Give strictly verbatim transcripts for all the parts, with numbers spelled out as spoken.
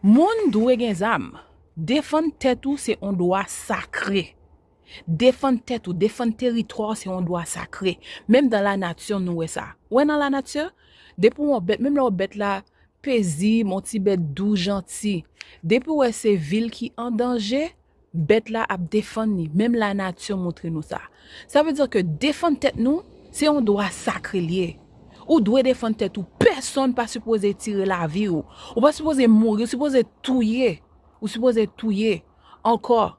Moun dwe gen zam. Defann tèt ou se yon dwa sakre. Defann tèt ou, defann teritwa w se yon dwa sakre. Menm dan lanati nou wè sa. Ou wè nan lanati, depi w wè yon bèt, menm lè yon bèt la pezib, yon ti bèt dou, janti, depi w wè se vi l ki an danje, bèt la ap defann li. Menm lanati montre nou sa. Sa vle di ke defann tèt nou se yon dwa sakre l ye. Ou dwe defann tèt ou. Pèsonn pa sipoze tire lavi w. Ou pa sipoze mouri, ou sipoze touye. Ou sipoze touye. Ankò,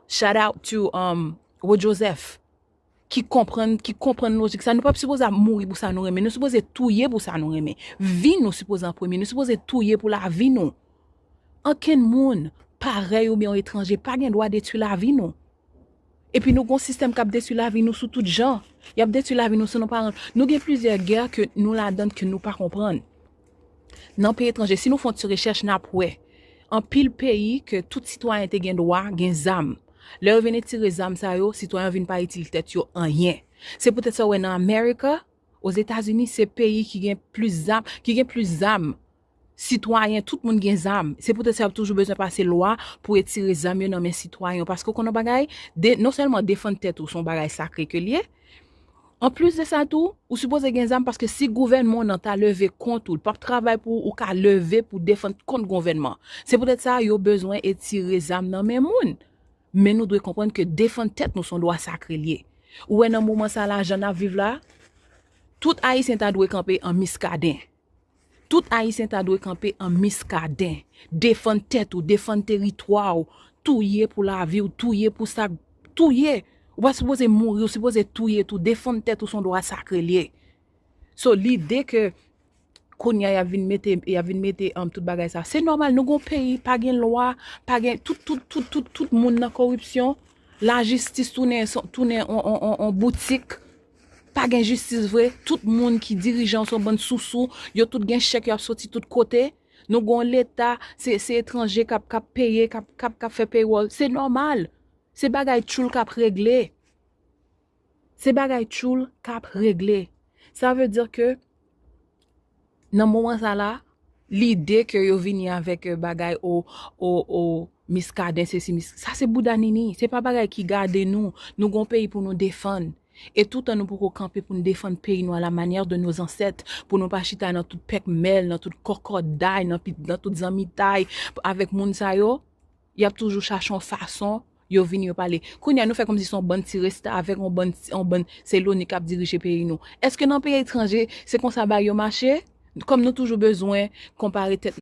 shout out to um, Rod Joseph ki konprann ki konprann lojik sa. Nou p ap sipoze ap mouri pou sa nou renmen. Nou sipoze touye pou sa nou renmen. Vi nou sipoze an premye. Nou sipoze touye pou lavi nou. Ankenn moun, parèy oubyen yon etranje, pa gen dwa detwi lavi nou. Epi nou gon sistèm k ap detwi lavi nou sou tout jan. Y ap detwi lavi nou sou nou paran. Nou gen plizyè gè ke nou ladan ke nou pa konprann. Nan peyi etranje, si nou fè yon ti rechèch, n ap wè anpil peyi ke tout sitwayen te gen dwa gen zam. Lè yo vin retire zam sa yo, sitwayen yo vin pa itil tèt yo anyen. Se poutèt sa w wè nan America, Ozetazini, se peyi ki gen plis zam, ki gen plis zam. Sitwayen, tout moun gen zam. Se poutèt sa y ap toujou bezwen pase lwa pou retire zam yo nan men sitwayen yo. Paske w konn yon bagay, de, non sèlman defann tèt ou se yon bagay sakre ke l ye, anplis de sa tou, ou sipoze gen zam paske si gouvènman w nan ta leve kont ou, l p ap travay pou ou, ou ka leve pou defann kont gouvènman. Se poutèt sa yo bezwen retire zam nan men moun. Men nou dwe konprann ke defann tèt nou se yon dwa sakre l ye. Ou wè nan moman sa la, jan n ap viv la, tout Ayisyen ta dwe kanpe an Miskaden. Tout Ayisyen ta dwe kanpe an Miskaden. Defann tèt ou, defann teritwa w, touye pou lavi w, touye pou sa, touye. Ou pa sipoze mouri, ou sipoze touye tou. Defann tèt ou se yon dwa sakre l ye. So, lide ke kounye a y ap vin mete, y ap vin mete um, tout bagay sa. Se nòmal, nou gon peyi, pa gen lwa, pa gen, tout, tout, tout, tout, tout moun nan koripsyon. Lajistis tounen, tounen on, on, on, on boutik. Pa gen jistis vre. Tout moun ki dirijan se yon bann sousou. Yo tout gen chèk, y ap soti tout kote. Nou gon leta, se, se etranje k ap, k ap peye, k ap, k ap, k ap fè paywòl. Se nòmal. Se bagay tchoul k ap regle. Se bagay tchoul k ap regle. Sa vle di ke nan moman sa la, lide ke yo vini avèk euh, bagay o, o, o, miskaden, sesi, mis, sa se bouda nini. Se pa bagay ki gade nou. Nou gon peyi pou nou defann. E toutan nou poko kanpe pou nou defann peyi nou a la manyè de nos ancêtres, pou nou pa chita nan tout pèkmèl, nan tout kòkòday, nan, pi- nan tout zanmitay avèk moun sa yo, y ap toujou chache yon fason yo vini yo pale. Kounye a nou fè kòmsi se yon bann ti restavèk, yon bann, yon bann se loni k ap dirije peyi nou. Èske nan peyi etranje se konsa bagay yo mache? Kòm nou toujou bezwen konpare tèt